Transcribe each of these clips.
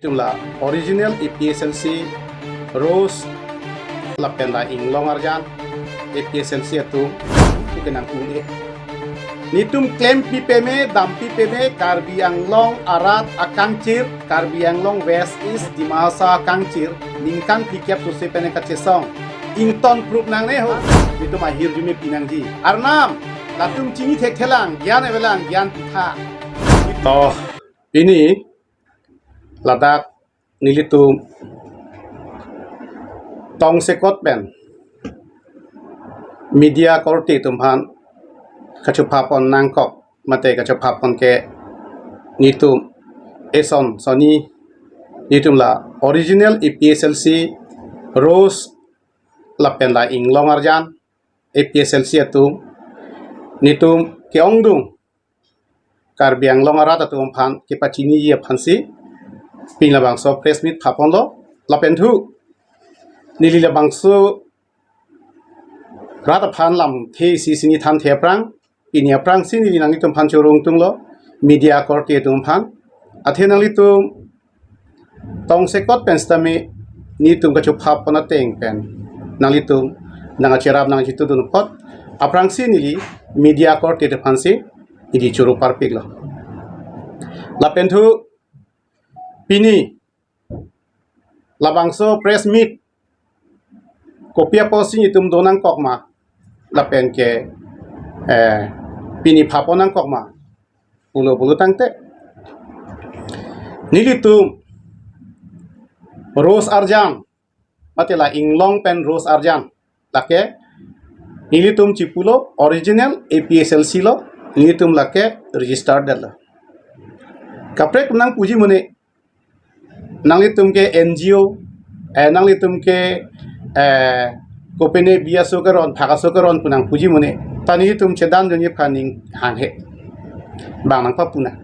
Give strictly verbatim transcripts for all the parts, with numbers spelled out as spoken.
Itum la original A P H L C, Rose lapen la Inglong Arjan, A P H L C atum, itum kenang un-e. Nitum klempi peme, dampi peme, Karbi Anglong arat akangchir, Karbi Anglong West East Dima Hasao akangchir, ningkan phlikep sose pen kachesong ingtonprup nangne ho. Nitum ahirjume pinangji. Arnam, latum chini thekthelang, gyan avelang, gyan pitha. To, pini ladak nelitum tongsekot pen media korte atum aphan kachupha pon nangkok mate kachupha pon ke nitum eson soni nitum la original A P H L C, Rose lapen la Inglong Arjan, A P H L C atum nitum ke-ongdung Karbi Anglong arat atum aphan kepachiniji aphansi pini labangso press meet phaponlo. Lapen thu neli labangso rat aphan lamthe isi sini thanthe aphrang, pini aphrangsi neli nanglitum aphan choro ingtunglo, media korte atum aphan. Athe nanglitum tongsekot pen sitame nitum kachupha pon ateng pen nanglitum nangkacherap nangchitudun apot aphrangsi neli media korte atum aphansi neli choro parpiklo. Lapen thu pini labangso press meet kopi apotsi nitum do nangkok ma lapen ke, eh, pini phapon nangkok ma pulo pulo tangte, nelitum Rose Arjan mate la Inglong pen Rose Arjan, lake nelitum chipulo original A P H L C lo, nelitum lake registered detlo. Kaprek nangpuji mone, nanglitum ke N G O, eh, nanglitum ke, eh, kopine biaso keron, phakaso keron pu nangpuji mone, ta nelitum chedan joni phaning hanghe. Bang nangpapuna.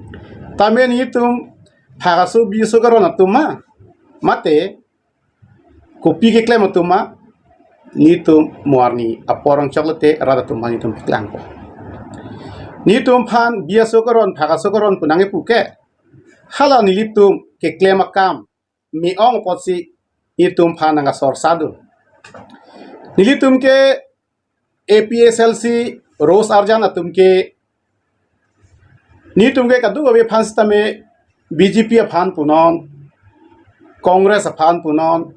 Tame nelitum phakaso biaso keron atum ma, mate kopi keklem atum ma, nitum mo arni apor angchok lote rat atum aphan nitum paklangpo. Nitum aphan biaso keron, phakaso keron pu nangkepu ke, hala nelitum keklem akam me-ong apotsi nitum aphan nangkasor sadu. Nelitum ke A P H L C, Rose Arjan atum ke, nitum ke kadokave aphan sitame B J P aphan punon, Congress aphan punon,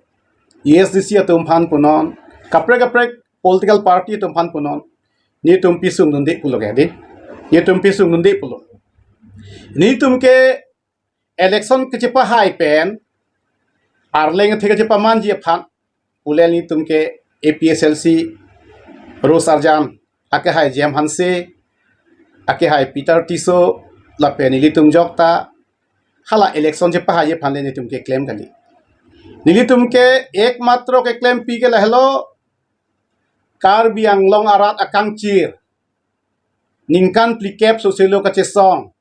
A S D C atum aphan punon, kaprek kaprek political party atum aphan punon, nitum pisung dunde pulo ke di. Nitum pisung dunde pulo. Nitum ke election kachepahai pen, arleng athe kachepamanji aphan, pule nitum ke A P H L C, Rose Arjan, akehai Jem Hanse, akehai Peter Tisso, lapen nelitum jokta, hala election chepahaiji aphan le nitum keklem kali. Nelitum ke ekmatro keklempi ke lahelo, Karbi Anglong arat akangchir, ningkan phlikep soselo kachesong,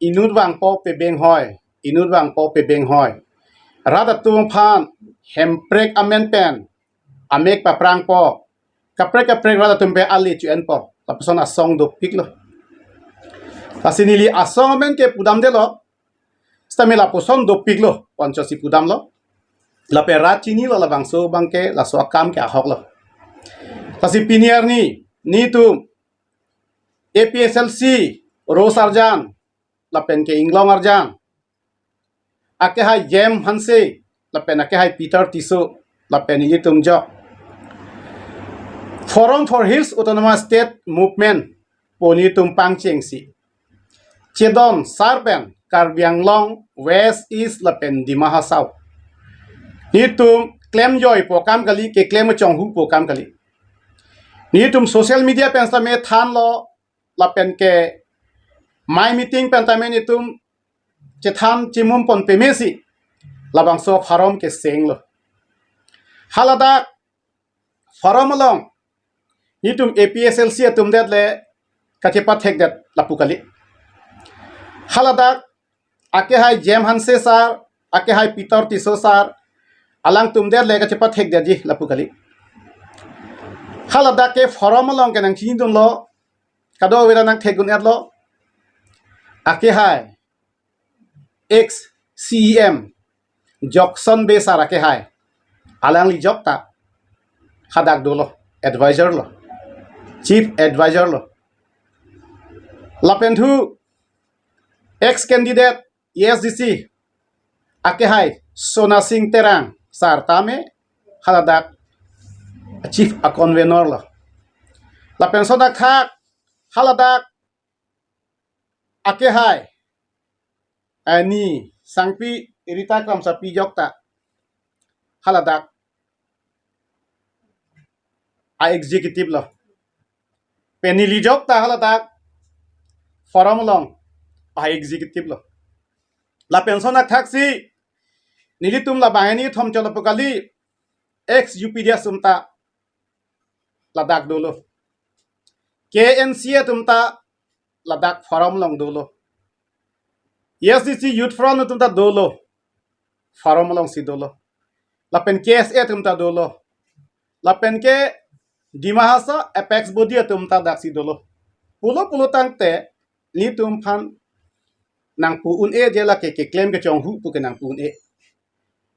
inut vangpo pebeng hoi, inut vangpo pebeng hoi. Rat atum aphan Hemprek amen pen amek paprangpo, kaprek kaprek rat atum pen ale chu-enpo, lapuson asong dopiklo. Lasi neli asong amen ke pudamdelo, sitame lapuson dopiklo, ponchosi pudamlo. Lapen rat chinilo labangso abang ke, laso akam ke ahoklo. Lasi pini arni nitum A P H L C, Rose Arjan, lapen ke Inglong Arjan, akehai Jem Hanse, lapen akehai Peter Tisso, lapen nelitum jok Forum for Hills Autonomous State Movement pu nitum pangchengsi chedon sar pen Karbi Anglong, West, East lapen Dima Hasao, nitum klemjoi pu akam kali, keklem chonghu pu akam kali. Nitum social media pen sitame thanlo, lapen ke mai meeting pen tame nitum chethan chimum pon pemesi, labangso forum ke senglo. Haladak forum along nitum A P H L C atum det le kachepathekdet lapu kali. Haladak akehai Jem Hanse sir, akehai Peter Tisso sir, alangtum det le kachepathekdetji lapu kali. Haladak ke forum along ke nangchinidunlo, kadokave ta nangthekdun-etlo, akehai ex C E M Jokson Bey sir akehai, alangli jokta hadak dolo, advisor lo, chief advisor lo. Lapen thu ex candidate A S D C akehai Sona Sing Terang sir tame haladak chief a convenor lo. Lapen sodak thak haladak akehai, eh, ni sangpi Rita Kramsapi jokta haladak a executive lo. Pen neli jokta haladak forum along a executive lo. Lapen sonak thaksi nelitum labang hini thom cholo pu kali, ex U P D S atum ta ladak dolo. K N C A atum ta ladak forum along dolo. A S D C Youth Front atum ta dolo, forum alongsi dolo. Lapen K S A atum ta dolo. Lapen ke Dima Hasao apex body atum ta daksi dolo. Pulo pulo tangte nelitum aphan nangpu un-e, je lake keklem kechonghu pu ke nangpu un-e.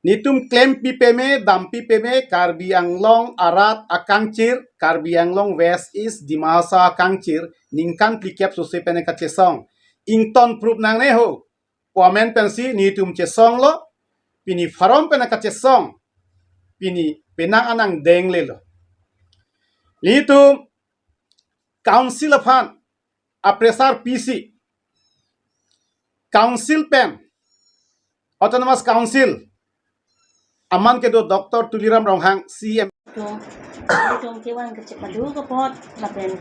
Nelitum klempi peme, dampi peme, Karbi Anglong arat akangchir, Karbi Anglong West East Dima Hasao akangchir ningkan phlikep sose pen kachesong. Ington proof nangne ho pu amen pensi nelitum chesong lo, pini forum pen kachesong, pini penang anang denglelo. Nelitum council aphan a pressure pisi, council pen, Autonomous Council aman kedo Doctor Tuliram Ronghang C M. Tum, tum kevang kachepadu kapot, lapen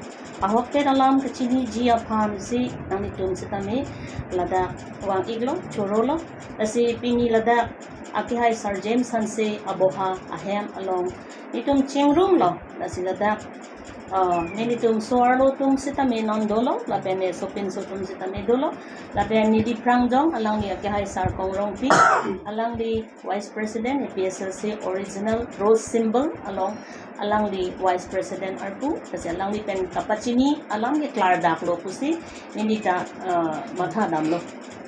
ahokpet alam kachiniji aphansi nanglitum sitame ladak vang-iklo, chorolo. Lasi pini ladak akehai Sir James Hanse aboha ahem along nelitum chingrumlo. Lasi ladak, ah, nelitum so-arlo atum sitame non dolo, lapen ne sopinso atum sitame dolo, lapen neli aphrang jong alangli akehai Sir Kong Rongpi, alangli Vice President A P H L C original rose symbol along, alangli Vice President arpu, lasi alangli pen kapachini alam ke klardaklo pusi neli ta, ah, matha damlo.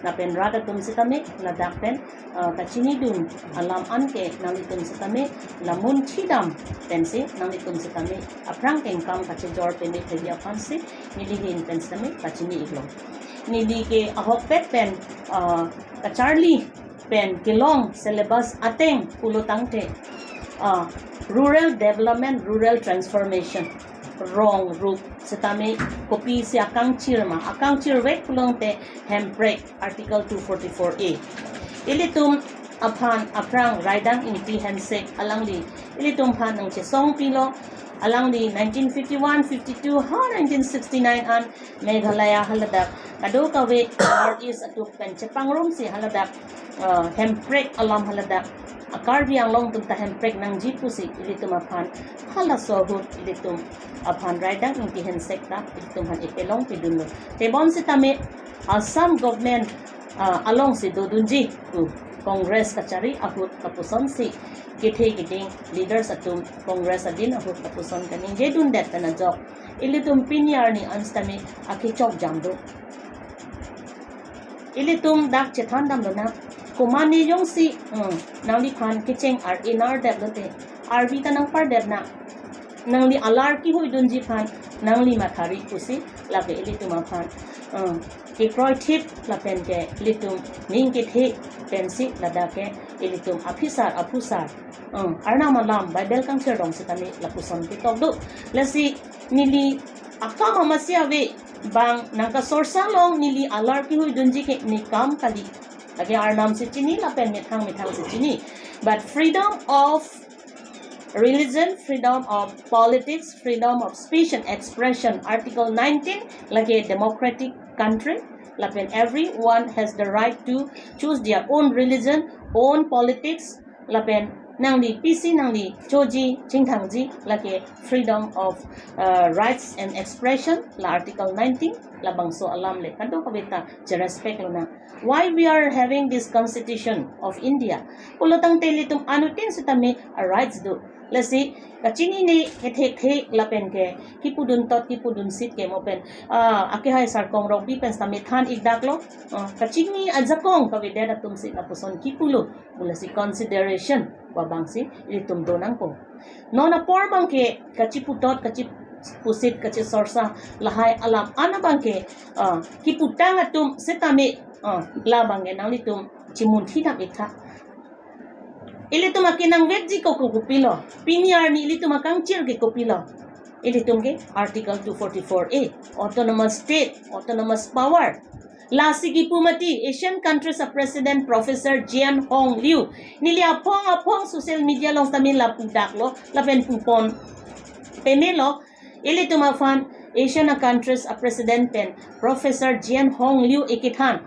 Lapen rat atum sitame ladak pen, ah, kachinidun alam anke nanglitum sitame lamun chidam pensi nanglitum sitame aphrang kengkam kachejor peme pheji aphansi neli ahin pen sitame pachini-iklo. Neli ke ahokpet pen, ah, kacharli pen kelong syllabus ateng pulo tangte, ah, rural development, rural transformation, rong rup sitame kopisi akangchir ma, akangchirvek pulote hemprek, Article two forty-four A. Ilitum aphan aphrang Raidang Ingti Hensek alangli ilitum aphan nangchesongpilo. Alangli nineteen fifty-one, fifty-two ha nineteen sixty-nine an Meghalaya haladak kadokave North East atum pen chepangrumsi haladak, uh, hemprek alam haladak, uh, Karbi Anglong atum ta hemprek nangji pusi ilitum aphan halaso ahut ilitum aphan Raidang Ingti Hensek ta ilitum aphan ipelongpidunlo. Tebon sitame Assam government, uh, alongsi dodunji pu Congress kachari ahut kapusonsi kethe keding leaders atum Congress adin ahut kapuson kaningjedundet pen ajok ilitum pini arni an sitame akechok jam do. Ilitum dak chethan damlonang, komatne jongsi, hmm, nangliphan kecheng ar-e nardetlote, arvi ta nangpardetnang, nangli alar kehuidunji aphan nangli mathari pusi lake ilitum aphan, hmm, kekroithip lapen ke ilitum ning kethe pensi ladak ke ilitum aphitsar aphusar, hmm, Arnam alam Bible kangthir dong sitame lapuson ketok do. Lasi neli akam amatsi ave, bang nangkasorsar along neli alar kehuidunji ke ne kam kali. Lake Arnam si chini lapen methang methang si chini. But freedom of religion, freedom of politics, freedom of speech and expression, Article nineteen, lake democratic country, lapen everyone has the right to choose their own religion, own politics, lapen nangli pisi nangli choji chingthangji, lake freedom of, uh, rights and expression, la Article nineteen, labangso alam le kadokave ta cherespect lonang. Why we are having this Constitution of India? Pulo tangte ilitum anuttin sitame a rights do. Lasi kachinine kethekthe lapen ke kipudun tot kipudun sit ke mo pen, ah, akehai Sarkong Rongpi pen sitame than-ik daklo. Ah, kachini ajakong kavedet atum si lapuson kipulo. Pu lasi consideration pu abang si ilitum do nangpo. Non apor abang ke kachiputot, kachipusit, kachisorsa lahai alam an abang ke, ah, kiputang atum sitame, ah, labang ke nanglitum chimunthi dam-ik tha. Ilitum akenangvekji ko ko kopilo? Pini arni ilitum akangchir ke kopilo? Ilitum ke Article two forty-four A, autonomous state, autonomous power. Lasi kipu mati Asian countries a-president Professor Jian Hong Liu. Neli aphong aphong social media along sitame lapu daklo, lapen pupon pemelo, ilitum aphan Asian countries a-president pen Professor Jian Hong Liu ikithan,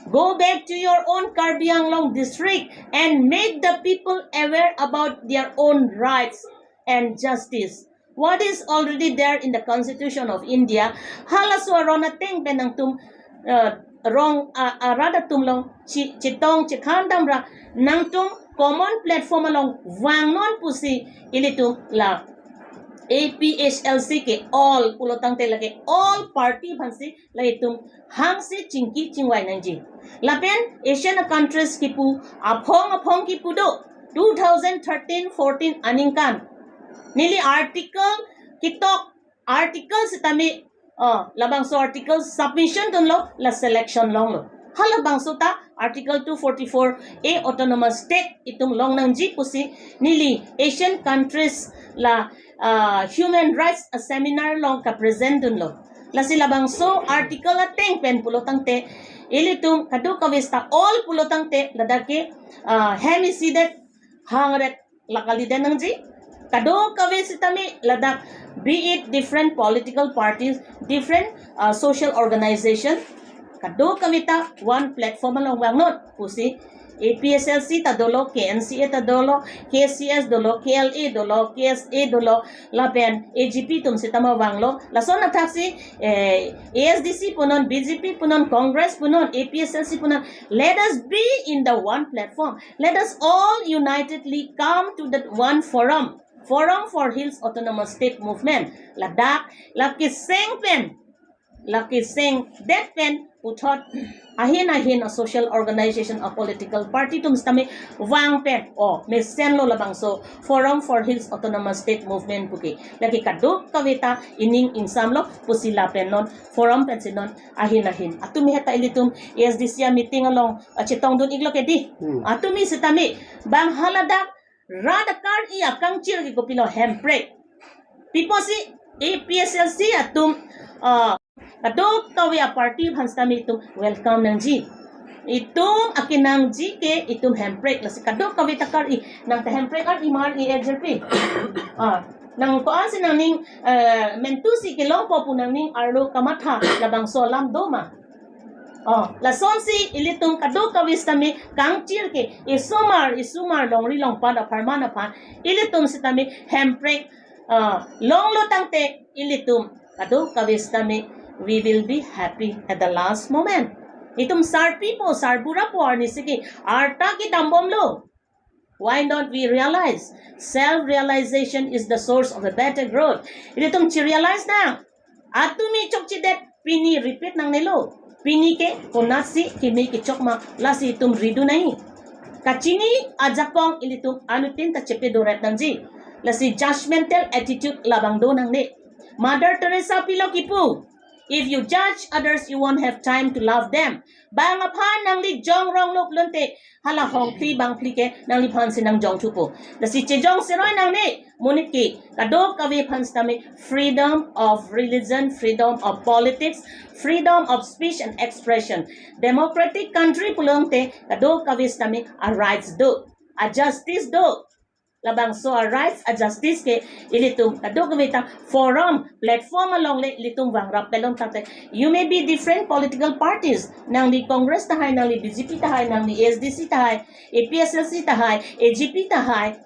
"Go back to your own Karbi Anglong district and make the people aware about their own rights and justice. What is already there in the Constitution of India?" Halaso aron ateng pen nangtum, uh, rong, uh, arat atum along chi-, chetong chekhan damra nangtum common platform along vangnon pusi ilitum la A P H L C ke all pulo tangte lake all party aphan si la itum hangsi chingki chingvai nangji. Lapen Asian countries kipu aphong aphong kipu do, two thousand thirteen fourteen aningkan. Neli article ketok, article sitame, oh, labangso article submission dunlo, la selection longlo. Halabangso ta Article two forty-four A autonomous state itum long nangji pusi neli Asian countries la, ah, human rights a-seminar along kapresent dunlo. Lasi labangso article ateng pen pulo tangte, ilitum kadokave sita all pulo tangte ladak ke, ah, hem isidet hangret la kalidet nangji. Kadokave sitame ladak, be it different political parties, different, uh, social organization, kadokave ta one platform along vangnon pusi A P H L C ta dolo, K N C A ta dolo, K C S dolo, K L A dolo, K S A dolo, lapen A G P atum sitame vanglo. Lason athaksi, eh, A S D C punon, B J P punon, Congress punon, A P H L C punon, let us be in the one platform. Let us all unitedly come to that one forum, Forum for Hills Autonomous State Movement. Ladak, la keseng pen, la kesengdet pen puthot ahin ahin a-social organization, a-political party atum sitame vang pen, oh, mesenlo labangso Forum for Hills Autonomous State Movement puke. Lake kadokave ta ining ingsamlo pusi lapen non forum pensi non ahin ahin. Atumi heta ilitum A S D C a-meeting along, ah, chetong dun-iklo ke di. Hmm. Atumi sitame bang haladak rat akar-i akangchir ke kopilo? Hemprek. Pi apotsi A P H L C atum, ah, kadokave a-party aphan sitame itum welcome nangji. Itum akenangji ke itum hemprek, lasi kadokave ta kar-i, nang ta hemprek ar-i mar-i er jirpi. Ah, nang ko-ansi nangning, eh, mentusi kelongpo pu nangning arlo kamatha labangso alam do ma? Oh, lasonsi ilitum kadokave sitame kangchir ke isomar isomar longri longpat apharman aphan ilitum sitame hemprek, ah, longlo tangte ilitum kadokave sitame we will be happy at the last moment. Itum sarpipo, sarburapo arnisi ke arta kedambomlo. Why not we realize? Self-realization is the source of a better growth. Ilitum chi-realize nang. Atumi chokchedet pini repeat nangnelo. Pini ke konatsi kimi kechok ma, lasi itum ridun nai. Kachini ajakong ilitum anuttin ta chepedoret nangji. Lasi judgmental attitude labang do nangne. Mother Teresa pilo kipu, "If you judge others, you won't have time to love them." Bang aphan nangli jongrong lop lonte, hala hongphli bangphli ke nangliphansi nangjong thupo. Lasi chejong seroi nangne, monit ke kadokave aphan sitame freedom of religion, freedom of politics, freedom of speech and expression. Democratic country pulote kadokave sitame a-rights do, a-justice do. Labangso a-rights, a-justice ke ilitum kadokave ta forum, platform along le ilitum vangrap pelong tangte. You may be different political parties. Nangli Congress tahai, nangli B J P tahai, nangli A S D C tahai, A P H L C tahai, A G P tahai.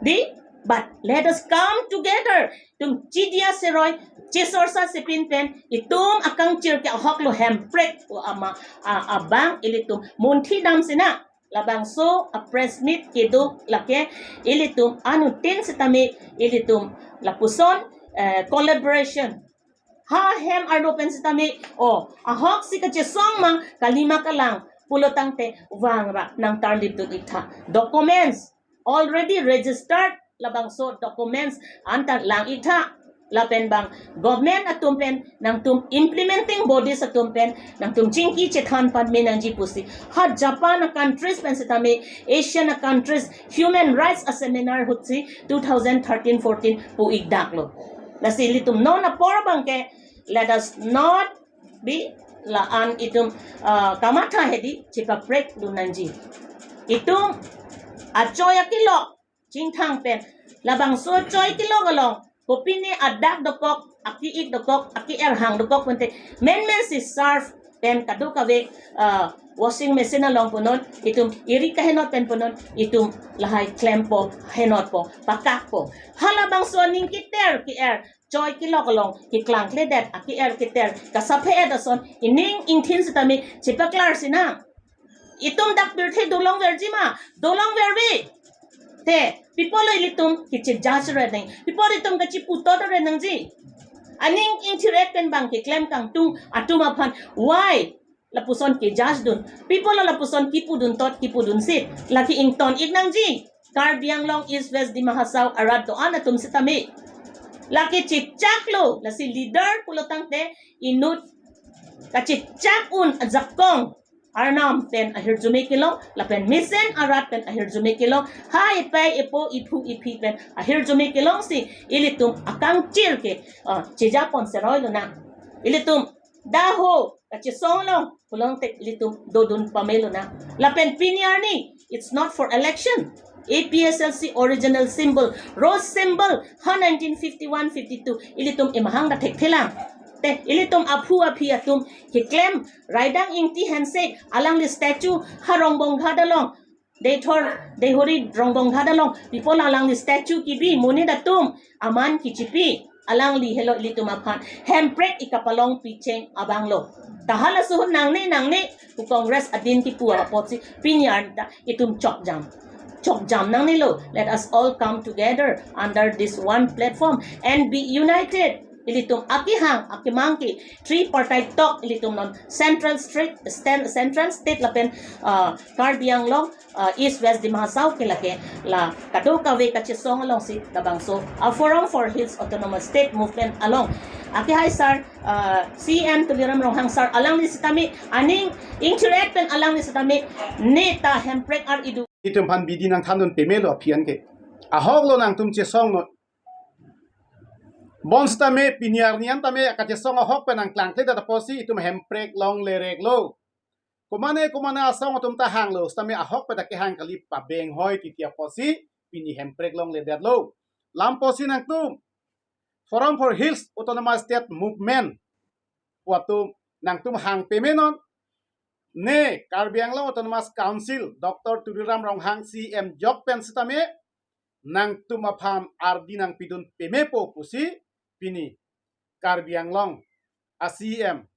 Di, but let us come together. Itum chidia seroi, chesorsa sepin pen, itum akangchir ke ahok lo hemprek, o ama, a, abang ilitum munthi dam sina. Labangso a press meet keduk lake ilitum anuttin sitame ilitum lapuson, eh, collaboration. Ha hem arlo pen sitame, o, ahok si kachesong ma kalima kalang pulo tangte vangra nang tarlip dun iktha. Documents already registered, labangso documents anta lang iktha. Lapen bang government atum pen, nangtum implementing bodies atum pen nangtum chingki chethan pame nangji pusi ha Japan a countries pen sitame, Asian a countries human rights a seminar ahut si two thousand thirteen fourteen pu ikdaklo. Lasi ilitum non apor abangke, let us not be la-an itum, ah, kamatha hedi chepaprek dun nangji. Itum achoi akilok chingthang pen, labangso achoi akilok along kopine adak dokok, aki-ik dokok, aki-er hang dokok pente, menmen si surf pen kadokave, ah, washing machine along punon, itum eri kahenot pen punon, itum lahai klempo, henotpo, pakakpo. Halabangso aning kiter ki-er, choi kilok along kiklangkledet aki-er kiter kasaphe-et ason ining ingthin sitame chepaklar sinang. Itum dak pirthe dolongverji ma, dolongverve. Te, pi apotlo ilitum kachejudge re nang, pi apot itum kachiputot re nangji. Aning ingthir-et pen bang keklem kangtung atum aphan, why lapuson kejudge dun? Pi apotlo lapuson kipudun tot, kipudun sit. Lake ington ik nangji. Karbi Anglong, East West Dima Hasao arat do-an atum sitame. Lake chechaklo, lasi leader pulo tangte inut kachechak un ajakong arnam pen ahirjume kelong, lapen mesen arat pen ahirjume kelong, ha ipai ipo iphu iphi pen ahirjume kelongsi ilitum akangchir ke, ah, chejapon seroi lonang. Ilitum daho kachesong along pulo tangte ilitum dodun pame lonang. Lapen pini arni, it's not for election. A P H L C original symbol, rose symbol, ha nineteen fifty-one fifty-two ilitum imahang da thekthelang. Te, ilitum aphu aphi atum keklem, Raidang Ingti Hanse alangli statue ha Rongbong Ghat along, Deithor Deihori Rongbong Ghat along, pi apot alangli statue kibi, monit atum aman kichipi, alangli helo ilitum aphan hemprek ikapalong picheng abanglo. Ta halaso ahut nangne nangne pu Congress adin kipu apotsi pini arni ta itum chokjam. Chokjam nangnelo. Let us all come together under this one platform and be united. Ilitum akehang akemang ke tripartite talk ilitum non Central State, Stan-, Central State lapen, ah, Karbi Anglong, ah, East West Dima Hasao ke lake la kadokave kachesong alongsi labangso a Forum for Hills Autonomous State Movement along. Akehai sir, ah, C M Tuliram Ronghang sir, alangli sitame aning ingthir-et pen alangli sitame neta hemprek ar idu. Itum aphan bidi nangthandun pamelo aphi an ke. Ahoklo nangtum chesongnon. Bonsitame pini arni an tame kachesong ahok pen nangklangkledet apotsi itum hemprek longlereklo. Komane komane asong atum ta hanglo, sitame ahok pen ta kehang kali, pabenghoi titi apotsi pini hemprek longledetlo. Lam apotsi nangtum Forum for Hills Autonomous State Movement pu atum nangtum hang pamenon, ne Karbi Anglong Autonomous Council Doctor Tuliram Ronghang C M jok pen sitame nangtum aphan ardi nangpidun pamepo pusi pini Karbi Anglong a C M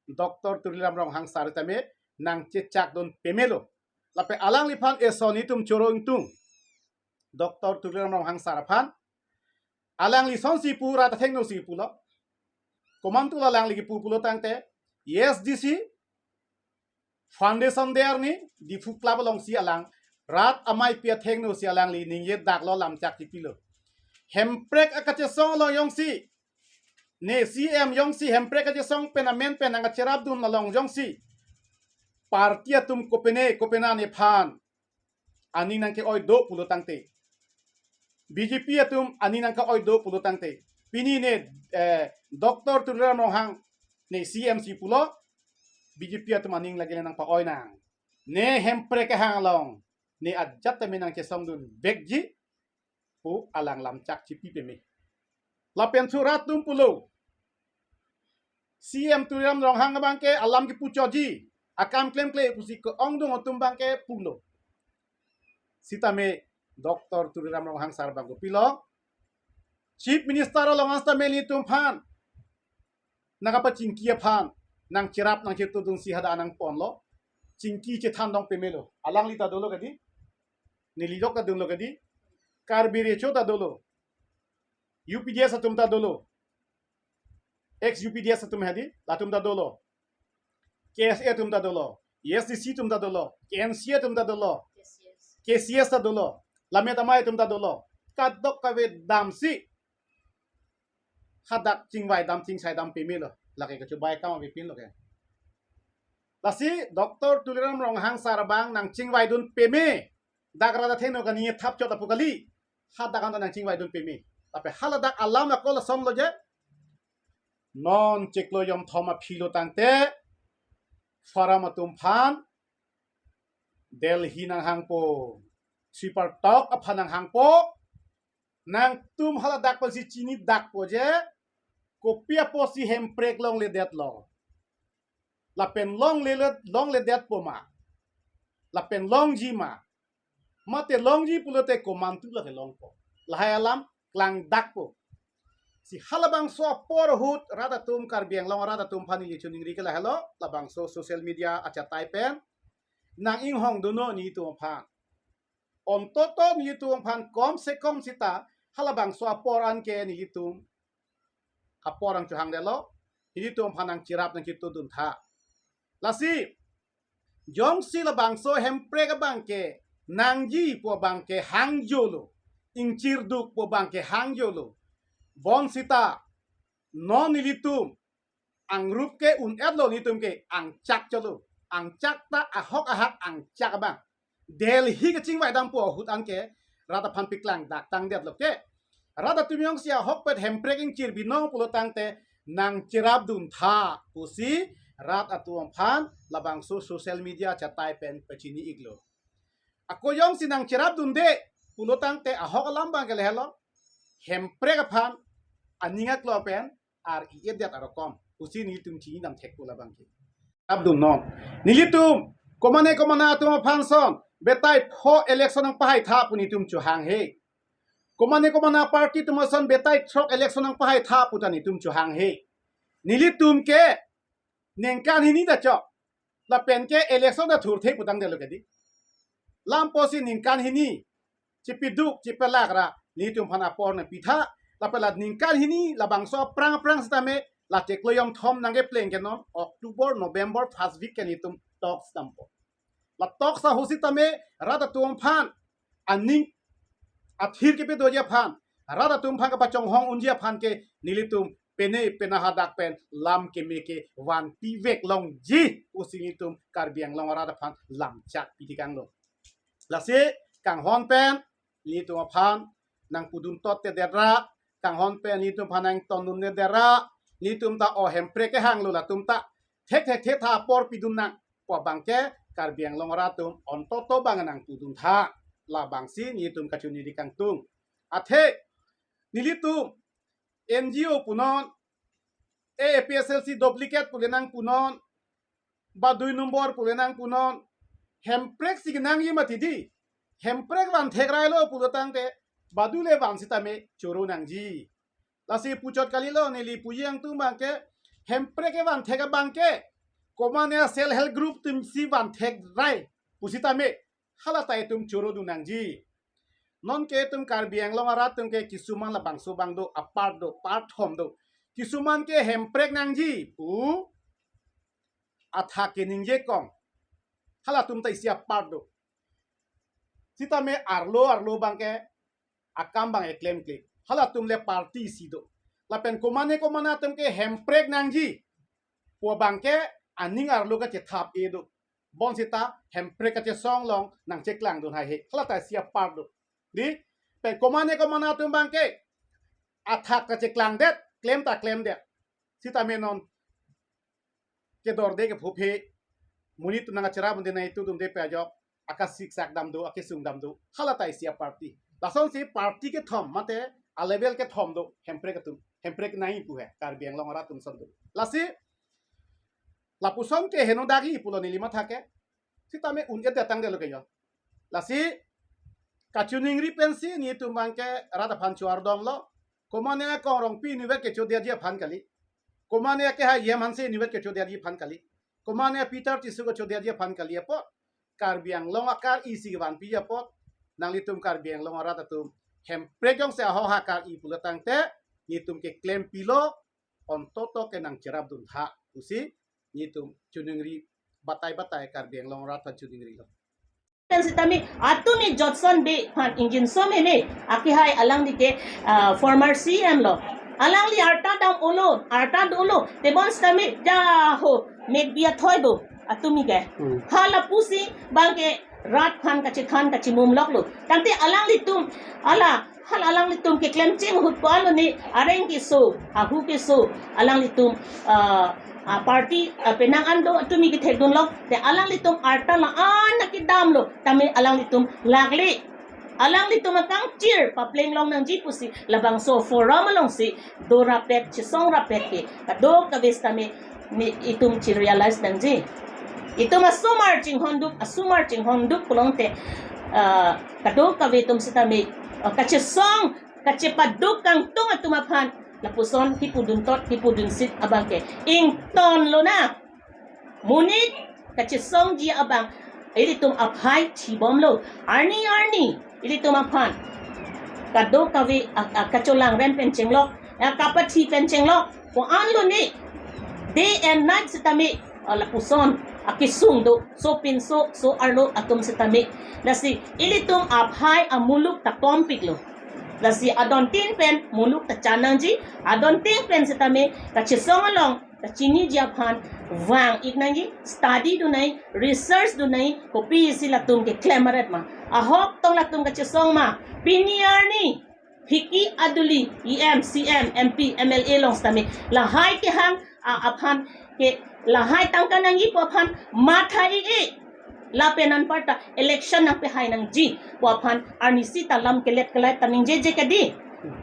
Doctor Tuliram Ronghang sir tame nangchechakdun pamelo. Lapen alangliphan eson itum choro ingtung, Doctor Tuliram Ronghang sir aphan. Alangli sonsi pu rat athengno si pulo. Komantu alangli kipu pulo tangte, A S D C Foundation Day arni Diphu Club alongsi alang rat ameipi athengno si alangli ningje daklo, lamchak chipilo. Hemprek akachesong along jongsi, ne C M jongsi hemprek kachesong pen amen pen nangkacherapdun along jongsi, party atum kopine kopine nephan aning nangke-oi do pulo tangte, B J P atum aning nangke-oi do pulo tangte, pini ne, eh, Doctor Tuliram Ronghang ne C M si pulo, B J P atum aning lagi nangpa-oi nang. Ne hemprek kehang along ne ajat tame nangchesongdun vekji pu alang lamchak chipi pame. Lapen surat atum pulo, C M Tuliram Ronghang abangke alam kipu choji, akam klemkle pusi ke-ongdung atum abangke pulo. Sitame Doctor Tuliram Ronghang sir abang kopilo, Chief Minister along an sitame ilitum aphan nangkapachingki aphan nangcherap nangchetudunsi hadak nangponlo. chingki chethan dong pemelo. Alangli ta dolo kadi. Neli jok ta dunlo kadi. Karbi Recho ta dolo. U P D S atum ta dolo. Ex U P D S atum hadi, latum ta dolo. K S A atum ta dolo. A S D C atum ta dolo. K N C atum ta dolo. K C S ta dolo. Lammet amei atum ta dolo. Kadokave damsi hadak chingvai dam chingsai dam pemelo. Lake kachobai kam avepinlo ke. Lasi Doctor Tuliram Ronghang sar abang nangchingvaidun peme. Dak rat athengno kani thap chot apu kali. Hadak anta nangchingvaidun peme. Tapi haladak alam ako lasonlo je. Non chiklo yom thom aphilo tangte, Faram atum aphan Delhi nanghangpo, Sweeper Talk aphan nanghangpo. Nangtum haladak pensi chinidakpo je, kopi apotsi hemprek longledetlo. Lapen longle, longledetpo ma. Lapen longji ma. Mate longji pulote komantu lake longpo. Lahai alam klangdakpo. Si halabangso apor ahut rat atum, Karbi Anglong rat atum aphan neli choningri ke lahelo, labangso social media achatai pen nang-inghongdunnon nelitum aphan. Ontoto nelitum aphan kom se kom sita halabangso apor anke nelitum apor nangchohangdetlo, nelitum aphan nangcherap nangchitudun tha. Lasi jongsi labangso hemprek abangke nangji pu abangke hangjolo, ingchirduk pu abangke hangjolo, bonsita non nelitum angrup ke un-etlo, nelitum ke angchak cholo, angchak ta ahok ahak angchak abang. Delhi kachingvai dampo ahut anke rat aphan paklangdak tangdetlo ke. Rat atum jongsi ahokpet hemprek ingchir binong pulo tangte nangcherapdun tha pusi rat atum aphan labangso social media achatai pen pachini-iklo. Ako jongsi nangcherapdunde pulo tangte ahok alam abangke lahelo. Hemprek aphan aning aklo pen ar i-edet arokom pusi nelitum chinidam thekpo labangke. Cherapdunnon. Nelitum komane komane atum aphan son betai pho election nangpahai tha pu nelitum chohanghe. Komane komane party atum ason betai throk election nangpahai tha pu ta nelitum chohanghe. Nelitum ke ningkan hini ta chok. Lapen ke election ta thurthe putangdetlo kadi. Lamposi ningkan hini chipiduk chipelak ra nelitum aphan apor nangpi tha. Lapen la ningkan hini labangso aphrang aphrang sitame la chiklo yom thom nangkepleng ke non October, November first week ke nelitum talks dampo. La talks ahut sitame rat atum aphan aning athir kepadoji aphan, rat atum aphan kapachonghong unji aphan ke nelitum pene pene hadak pen lam keme ke vanpivek longji pusi nelitum Karbi Anglong arat aphan lamchak pitikanglo. Lasi kanghon pen nelitum aphan nangpudun tottedet ra, kanghon pen nelitum aphan nangtondundedet ra, nelitum ta o hemprek kehanglo latum ta thek thek thek tha apor pidun nang pu abangke Karbi Anglong arat atum ontoto abang nangpudun tha. Labangsi nelitum kachiningri kangtung. Athe nelitum N G O punon, A P H L C duplicate pule nangpunon, ba dui nombor pule nangpunon, hemprek si kenangji mati di. Hemprek vanthek railo pulo tangte, badu le van sitame choro nangji. Lasi puchot kalilo, neli puji angtung abangke, hemprek ke vanthek abangke, komane self help group atumsi vanthek rai pusitame, halata itum chorodun nangji. Non ke itum Karbi Anglong arat atum ke kisuman labangso abang do, apart do, part thom do. Kisuman ke hemprek nangji pu athak keningje kong. Halatum ta isi apart do. Sitame arlo arlo abangke akam abang eklemkle. Halatum le party isi do. Lapen komane komane atum ke hemprek nangji pu abangke aning arlo kachethap-e do. Bonsita hemprek kachesong along nangcheklangdun haihe. Halata isi apart do. Di, pen komane komane atum abangke athak kacheklangdet, klem ta klemdet. Sitame non kedorde kephuphe, monit atum nangkacherapdunde nangitudunde pe ajok, akasiksak dam do, akesung dam do, halata isi aparty. Lasonsi party kethom, mate a-level kethom do, hemprek atum, hemprek nangji pu he, Karbi Anglong arat atum ason do. Lasi, lapuson ke heno dagi pulo neli matha ke, sitame un-edet tangdetlo ke jo. Lasi, kachiningri pensi nelitum abangke rat aphan choardomlo. Komane Kongrongpi inutvet kechodetji aphan kali. Komane ke ha yem hanse inutvet kechodetji aphan kali. Komane Peter Tisso kachodeji aphan kali apot, Karbi Anglong akar-i si kevanpiji apot, nanglitum Karbi Anglong arat atum Hemprek jongsi ahok akar-i pulo tangte, nelitum keklempilo, ontoto ke nangcherapdun tha pusi nelitum chiningri, batai batai Karbi Anglong arat aphan chiningrilo. Pen sitame atumi Jotson Bey aphan ingjinso meme, akehai alangli ke, ah, former C M lo. Alangli arta dam-olo, arta dolo, tebon sitame jaho mekbi athoi do atumi ke. Hmm. Hala pusi abang ke rat aphan kachethan kachimum loklo. Tangte alanglitum, ala, hala alanglitum keklem cheng ahut ko-an lo ne, areng keso, ahu keso, alanglitum, ah, ah, party, ah, penang an do atumi kethekdunlo, te alanglitum arta la-an na kedamlo, tame alanglitum lakle. Alanglitum akangchir papleng long nangji pusi labangso forum alongsi dorapet, chesongrapet ke kadokave sitame ne itum chi-realize nangji. Itum asomar chinghonduk, asomar chinghonduk pulote, ah, kadokave atum sitame, ah, kachesong, kachepaduk kangtung atum aphan lapuson kipudun tot, kipudun sit abang ke ingtonlonang. Monit kachesongji abang ilitum aphai thibomlo. Arni arni ilitum aphan kadokave a, a, kacholangrem pen chenglok, a, kapathi pen chenglok, ko-an lo ne, day and night sitame, a, lapuson akesung do, sopinso, so-arlo atum sitame. Lasi ilitum aphai amuluk ta kompiklo. Lasi adontin pen muluk ta chan nangji, adontin pen sitame kachesong along kachiniji aphan vang-ik nangji, study dun nangji, research dun nangji, kopisi latum keklem aret ma. Ahok tong latum kachesong ma, pini arni, phiki aduli, E M, C M, M P, M L A along sitame, lahai kehang, a, aphan ke, lahai tangka nangji pu aphan matha-ik-ik. Lapen anparta election nangpehai nangji pu aphan arnisi ta lam kelet kelai ta ningjeje kedi.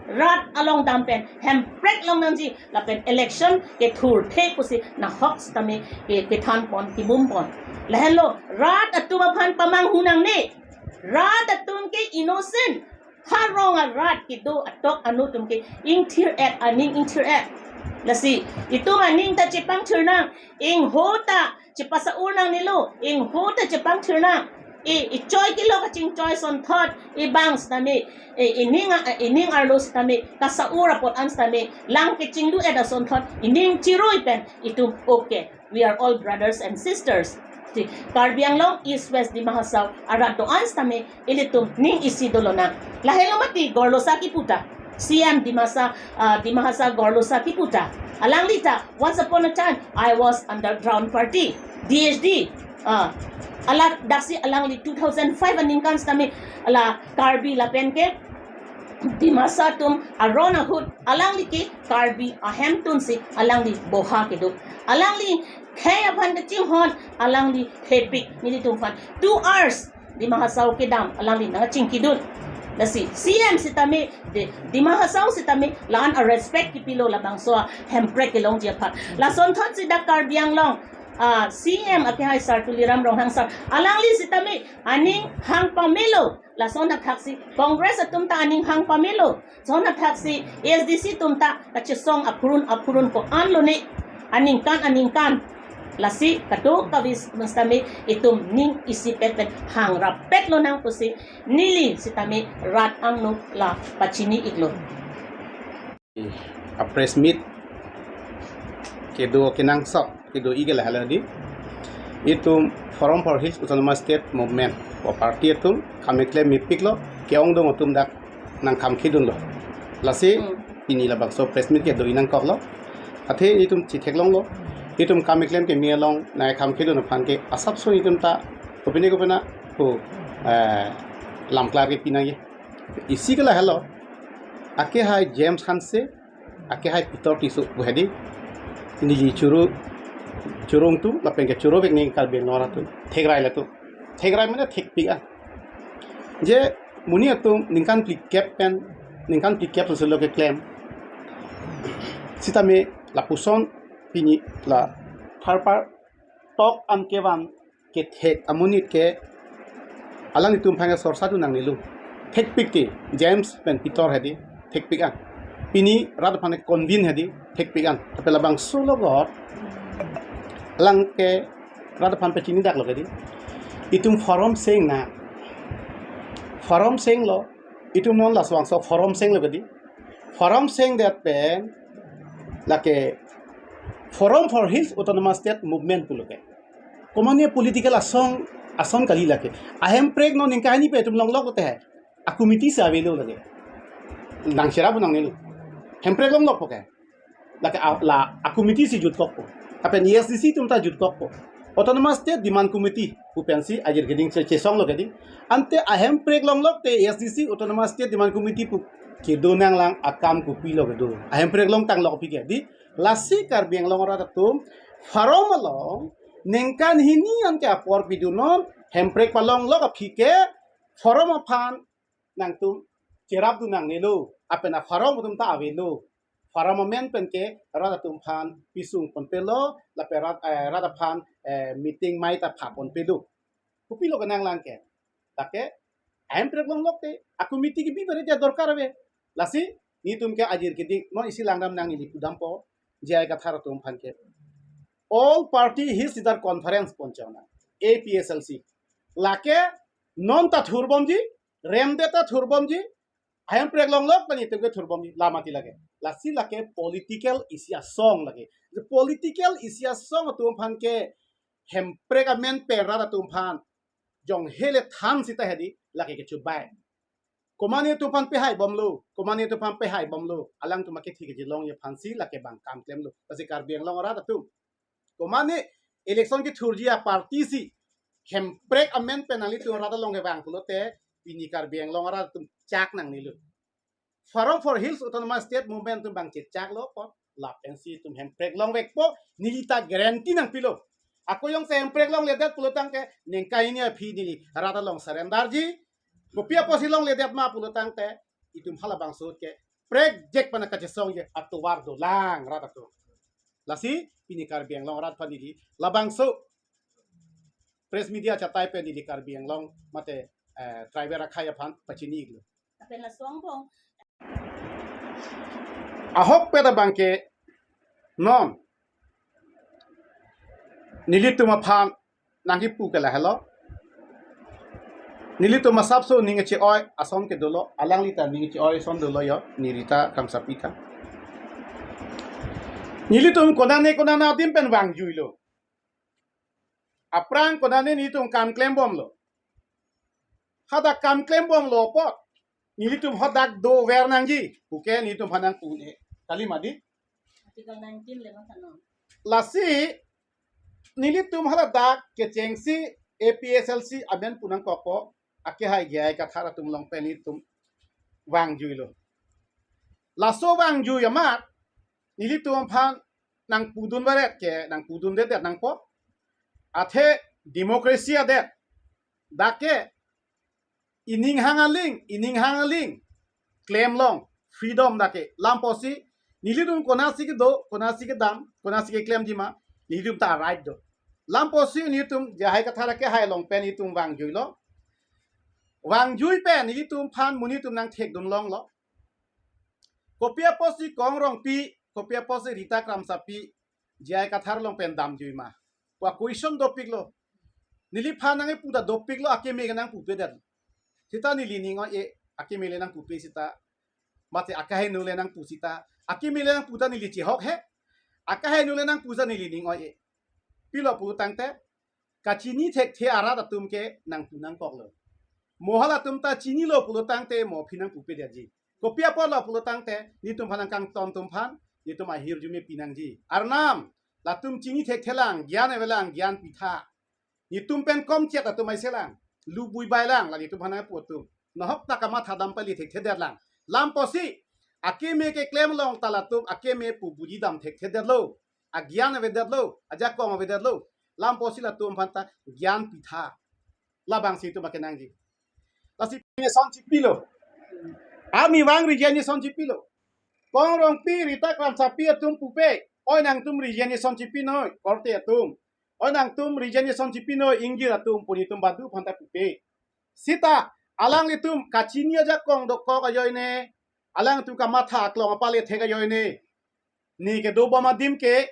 Rat along dam pen Hemprek long nangji, lapen election kethurthe pusi nahok sitame ke, kethanpon, kimumpon. Lahenlo rat atum aphan pamanghu nangne. Rat atum ke innocent. Harong arat kedo atok anu atum ke ingthir-et, aning ingthir-et. Lasi itum aning ta chepangthir nang, ingho ta chepasa-ur nangnelo, ingho ta chepangthir nang. E, ichoi kilo kachingchoi asonthot, ibang sitame, e, ining a, ining arlo sitame, kasa-ur apot an sitame, lang kechingdu-et asonthot ining chirui pen itum okay. We are all brothers and sisters. Si Karbi Anglong, East West, Dima Hasao arat do-an sitame ilitum ning isi dolonang. Lahelo mati Gorlosa kipu ta, C M Dimasa, ah, Dima Hasao Gorlosa kipu ta. Alangli ta, once upon a time, I was underground party, D H D. Ah, ala daksi alangli two thousand five aningkan sitame, ala Karbi lapen ke Dimasa atum aron ahut alangli ke Karbi ahemtun si alangli boha kedo. Alangli khei aphan kachinghon, alangli khepik nelitum aphan two hours Dima Hasao kedam alangli nangchingkidun. Lasi C M sitame, de, Dima Hasao sitame, la-an a respect kipilo labangso Hemprek kelongji aphan. Lasonthot si dak Karbi Anglong, ah, C M akehai sar Tuliram Ronghang sar, alangli sitame aning hang pamelo. Lason athaksi Congress atum ta aning hang pamelo. Son athaksi A S D C atum ta kachesong aphurun aphurun ko-an lo ne, aningkan aningkan. Lasi kadokave sitame itum ning isi pet pen hang rapet lonang pusi neli sitame rat angno la pachini-iklo. A press meet kedo kenangsot kedo-ik ke lahelo di. Itum Forum for Hills Autonomous State Movement pu party atum kam keklem mepiklo, ke-ongdung atum dak nangkam kedunlo. Lasi, hmm, pini labangso press meet kedo-ik nangkoklo. Athe itum chitheklonglo. Itum kam keklem keme along nangkam kedun aphan ke asapso itum ta kopine kopine pu, eh, lamklar kepi nangji. Isi ke lahelo. Akehai James Hanse, akehai Peter Tisso pu hedi. Neli choro, chorong atum lapen ke chorovek ne Karbi Anglong arat atum. Thekrai latum. Thekrai mane thekpik an. Je monit atum ningkan phlikep pen, ningkan phlikep soselo keklem. Sitame lapuson pini la tharpar tok an kevan kethek amonit ke alanglitum aphan ke sorsa tu nangnelo. Thekpik ti James pen Peter hedi thekpik an. Pini rat aphan ke convince hedi thekpik an. Tapi labangso lo got Alang ke rat aphan pachini dak lo kedi. Itum forum seng na. Forum seng lo. Itum non laswangso forum seng lo kedi. Forum seng det pen lake Forum for Hills Autonomous State Movement pulo ke. Komane political asong ason kali lake. Ahemprek non ningkahini pen itum longlok te hai. A committee si avelo lake. Nang sera bu nang nelu. Hemprek longlok po ke. Lake a, la a committee si jutkokpo. Lapen A S D C atum ta jutkokpo. Autonomous State Demand Committee pu pensi ajir keding che chesong lo keding. Ante ahemprek longlok te A S D C Autonomous State Demand Committee pu kedo nanglang akam kopilo kedo. Ahemprek longtang lok aphi ke di. Lasi Karbi Anglong arat atum forum along ningkan hini anke apor pidunnon hemprek palonglok aphi ke forum aphan nangtum cherapdun nangnelo, lapen a forum atum ta avelo. Forum amen pen ke rat atum aphan pisung ponpelo, lapen rat, eh, rat aphan, eh, meeting mai ta pha ponpelo. Kopilo kenanglang ke. Lake ahemprek longlok te a committee kebi bere dia dorkar ave. Lasi nelitum ke ajir keding non isi langdam nang neli pudampo, J I Kathar atum aphan ke. All Party Hills Leader Conference ponchona, A P H L C. Lake non ta thurbomji, remde ta thurbomji, ahemprek longlok ta nelitum ke thurbomji, la mati lake. Lasi lake political isi asong lake. The political isi asong atum aphan ke hemprek amen pen rat atum aphan jong hele than sita hedi lake kechubai. Komane atum aphan pehai bomlo, komane atum aphan pehai bomlo, alangtum akethe kejilongji aphansi lake bang kam klemlo. Lasi Karbi Anglong arat atum, komane election kethurji a party si hemprek amen pen nanglitum rat along kevang pulote, pini Karbi Anglong arat atum chak nangnelo. Forum for Hills Autonomous State Movement atum bang chechaklo po, lapensi itum hemprek longvekpo, neli ta guarantee nangpilo. Ako jongsi hemprek longledet pulo tangte, ningkan hini aphi neli rat along surrender ji. Kopi apotsi longledet ma pulo tangte, itum halabangso ke prek jek pana kachesongji atovar dolang rat atum. Lasi pini Karbi Anglong arat aphan neli labangso press media chatai pen neli Karbi Anglong mate, eh, tribal akhai aphan pachini iklo. Lapen laso angbong. Ahokpet abang ke non nelitum aphan nangkipu ke lahelo. Nelitum asapso ning che-oi ason ke dolo, alangli ta ning che-oi ason dolo yo, neli ta Kramsapi ta. Nelitum konane konane adim pen vangjuilo. Aphrang konane nelitum kam klembomlo. Hadak kam klembomlo apot nelitum hadak dover nangji puke nelitum aphan nangpu-un-e. Kali mati. Article nineteen le mathanon. Lasi nelitum haladak kechengsi A P H L C amen pu nangkokpo, akehai J I Kathar atum along pen nelitum vangjuilo. Laso vangjui amat nelitum aphan nangpudun varet ke nangpudundedet nangpo. Athe democracy adet, dak ke ining hang aling, ining hang aling klemlong, freedom dak ke. Lamposi nelitum konatsi kedo, konatsi kedam, konatsi keklemji ma, nelitum ta right do. Lamposi nelitum J I Kathar akehai along pen nelitum vangjuilo. Vangjui pen nelitum aphan monit atum nangthekdun longlo. Kopi apotsi Kong Rongpi, kopi apotsi Rita Kramsapi, J I Kathar along pen damjui ma pu a question dopiklo. Neliphan nangkipu ta dopiklo, akeme ke nangpupedet. Sita neli ning oi-e, akeme le nangpupe sita. Mate akaheno le nangpu sita. Akeme le nangpu ta neli chehok he. Akaheno le nangpu ta neli ning oi-e. Pilo pulo tangte, kachini thekthe arat atum ke nangpu nangkoklo. Mo halatum ta chinilo pulo tangte mo aphi nangpupedetji. Kopi apotlo pulo tangte, nelitum aphan nangkangton atum aphan nelitum ahirjume pinangji. Arnam, latum chini thekthelang, gyan avelang, gyan pitha. Nelitum pen komchet atum aiselang, lubui bailang, la nelitum aphan nangpu atum. Nahok ta kamatha dam pali thekthedetlang. Lamposi akeme keklem along ta latum akeme pu buji dam thekthedetlo. Agyan avedetlo, ajakong avedetlo. Lamposi latum aphan ta gyan pitha. Labangsi itum akenangji. Lasi resignation chipilo. Ami vang resignation chipilo. Kong Rongpi, Rita Kramsapi atum pupe, oi nangtum resignation chipinoi, korte atum. Oi nangtum resignation chipinoi, ingjir atum pu nelitum badu aphan ta pupe. Sita alanglitum kachini ajakong dokok ajoine, alangtum kamatha aklong apale thek ajoine, ne kedobom adim ke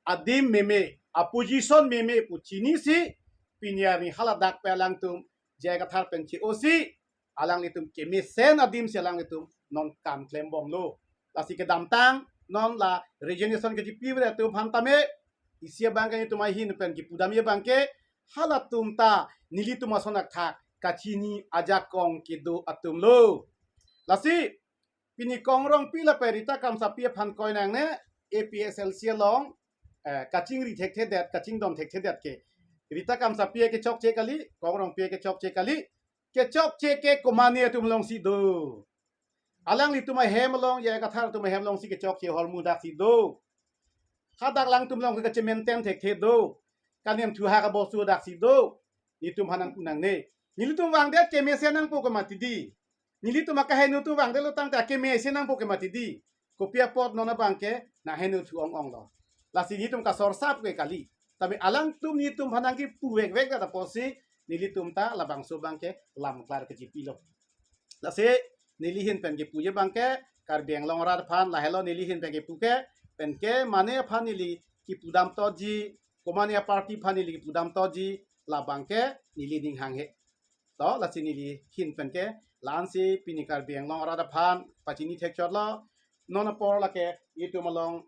adim meme. a-position meme pu chinisi, pini arni haladak pen alangtum J I Kathar pen che-osi, alanglitum kemesen adimsi alanglitum non kam klembomlo. Lasi kedamtang non la resignation kechipi-re atum aphan tame, isi abangke netum ahin pen kipudamji abangke, halatum ta nelitum ason athak kachini ajakong kedo atumlo. Lasi pini Kong Rongpi lapen Rita Kramsapi aphan koi nangne, A P H L C along eh, kachingri thekthedet, kachingdon thekthedet ke. Rita Kramsapi ke chokche kali, Kong Rongpi ke chokche kali, kechokche ke komatne atum alongsi do. Alanglitum ahem along, J I Kathar atum ahem alongsi kechokche ahormu daksi do. Hadak alangtum along ke kache-maintain thekthe do. Kanem thuha kabosu daksi do. Netum aphan nangpu nangne. Nelitum vangdet kemesen nangpo ke mati di. Nelitum akeheno atum vangdetlo tangte akemesen nangpo ke mati di. Kopi apot non abangke nangheno thu ong-onglo. Lasi netum kasorsap ke kali. Tame alangtum netum aphan nangkipu vekvek ta apotsi nelitum ta labangso abangke lamklar kechipilo. Lasi neli ahin pen kipuji abangke Karbi Anglong arat aphan lahelo neli ahin pen kipu ke, penke mane aphan neli kipudam toji, komatne a-party aphan neli kipudam toji, labangke neli ning hanghe. To, lasi neli ahin penke, la-ansi pini Karbi Anglong arat aphan pachini thekchotlo, non apor lake netum along,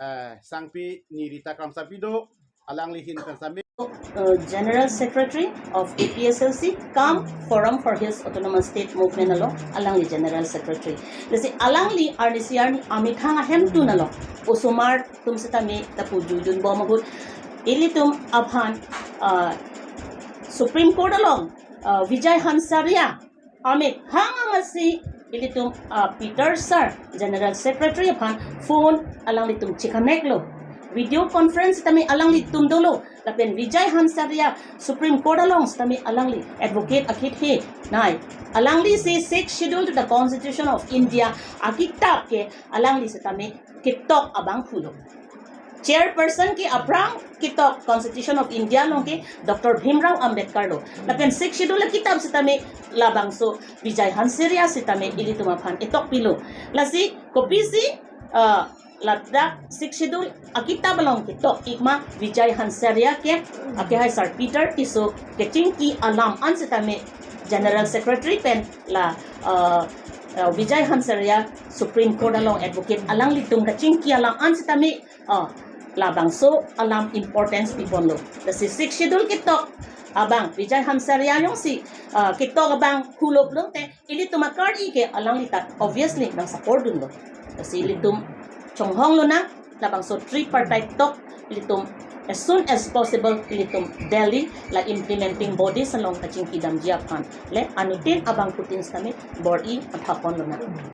eh, sangpi ni Rita Kramsapi do, alangli ahin pen sami. Uh, General Secretary of A P H L C cum Forum for Hills Autonomous State Movement along alangli General Secretary. Lasi alangli arnisi arni amethang ahemtun along osomar atum sitame lapu jujunbom ahut ilitum aphan, uh, Supreme Court along, uh, Vijay Hansaria amethang amatsi ilitum, uh, Peter Sir, General Secretary aphan phone alanglitum checonnect-lo. Video conference tame alanglitum dolo. Lapen Vijay Hansaria Supreme Court along tame alangli advocate akit he nai. Alanglisi Sixth Schedule to the Constitution of India akitab ke alangli sitame ketok abang phulo. Chairperson ke aphrang ketok Constitution of India along ke Doctor Bhimrao Ambedkar lo. Lapen Sixth Schedule akitab sitame labangso Vijay Hansaria sitame ilitum aphan etok pilo. Lasi kopisi, ah, ladak Sixth Schedule akitab along ketok-ik ma Vijay Hansaria ke, akehai Sir Peter Tisso kechingki alam an sitame General Secretary pen la, ah, ah, Vijay Hansaria Supreme Court along advocate alanglitum kechingki alam an sitame, ah, labangso alam importance piponlo. Lasi Sixth Schedule ketok abang Vijay Hansaria jongsi, ah, ketok abang phulo pulote ilitum akardi ke alangli ta obviously nang support dunlo. Lasi ilitum chonghong lonang, labangso tripartite talk ilitum as soon as possible ilitum Delhi la implementing bodies along kachingki damji aphan le anuttin abangphutin sitame bor-i athapon lonang.